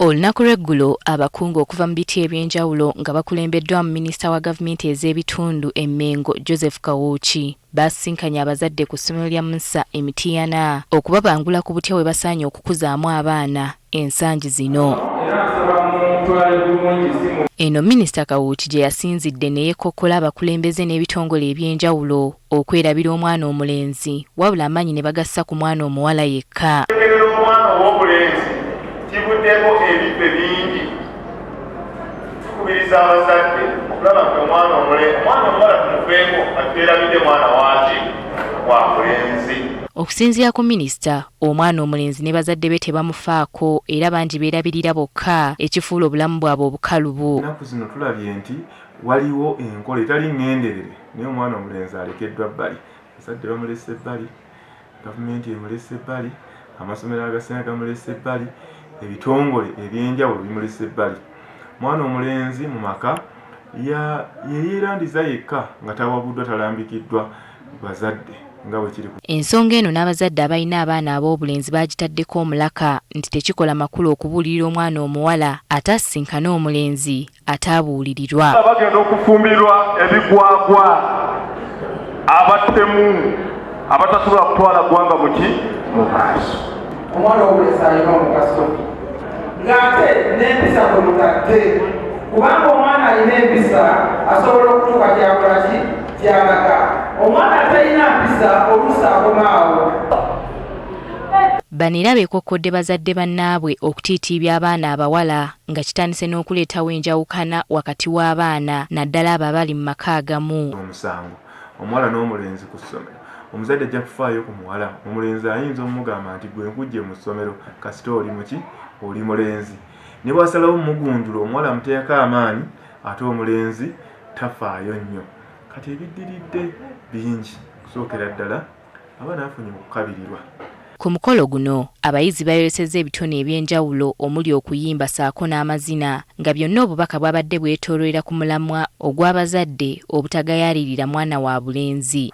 Olunaku lw'eggulo abakungu okuva mu biti eby'enjawulo nga bakulembeddwamu minisita wa gavumenti ez'ebitundu e Mmengo Joseph Kawuki baasisinkanye abazadde ku ssomero lya Musa e Mityana okubabangula ku butya bwe basaanye okukuzaamu abaana ensangi zino. Eno Minisita Kawuki gye yasinzidde ne yeekokkola abakulembeze n'ebitongole eby'enjawulo okwerabira omwana omulenzi wabula amaanyi ne bagassa ku mwana omuwala yekka. Okulekerera omwana ow'obulenzi kivuddeko ebibbe bingi. Tukubiriza abazadde okulaba nti omwana omwana omuwala tumufeeko nga twerabidde mwana waaki wa bulenzi. Okusinziira ku minisita, omwana omulenzi ne bazadde be tebamufaako era bangi beerabirira bokka ekifuula obulamu bwabwe obukalubu. Ennaku zino tulabye nti waliwo enkola etali ŋŋenderere naye omwana omulenzi alekeddwa bbali. Abazadde bamulese bbali, gavumenti emulese bbali, amasomero agasinga gamulese bbali, ebitongole eby'enjawulo bimulese bbali. Omwana omulenzi mu maka yeyeerandiza yekka nga tawabuddwa talambikiddwa bazadde nga bwe kiri. Ensonga eno n'abazadde abalina abaana ab'obulenzi baagitaddeko omulaka nti tekikola makulu okubuulirira omwana omuwala ate asisinkane omulenzi ataabuulirirwa. Bagenda okufumbirwa ebigwagwa abatemu abatasobola kutwala ggwanga muki mu maaso. Omwana ow'obulenzi alina omugaso ng'ate n'empisa kwe mutadde kubanga omwana alina empisa asobola okutuuka kyakola ki kyalaga. Omwana atalina mpisa oluusi akomaawo. Bano era beekokkodde bazadde bannaabwe okutiitiibya abaana abawala nga kitandise n'okuleetawo enjawukana wakati w'abaana naddala abo abali mu maka agamu. Omusango omuwala n'omulenzi ku ssomero, omuzadde ajja kufaayo ku muwala, omulenzi ayinza omugamba nti gwe nkujje mu ssomero kasita oli muki oli mulenzi. Ne bw'asalawo omugunjula omuwala amuteekako amaanyi ate omulenzi tafaayo nnyo. Kati ebiddiridde bingi okusookera ddala abaana bafunye okukabirirwa. Ku mukolo guno, abayizi baayolesezza ebitone eby'enjawulo omuli okuyimba ssaako n'amazina nga byonna obubaka bwabadde bwetooloolera ku mulamwa ogw'abazadde obutagayaalirira mwana wa bulenzi.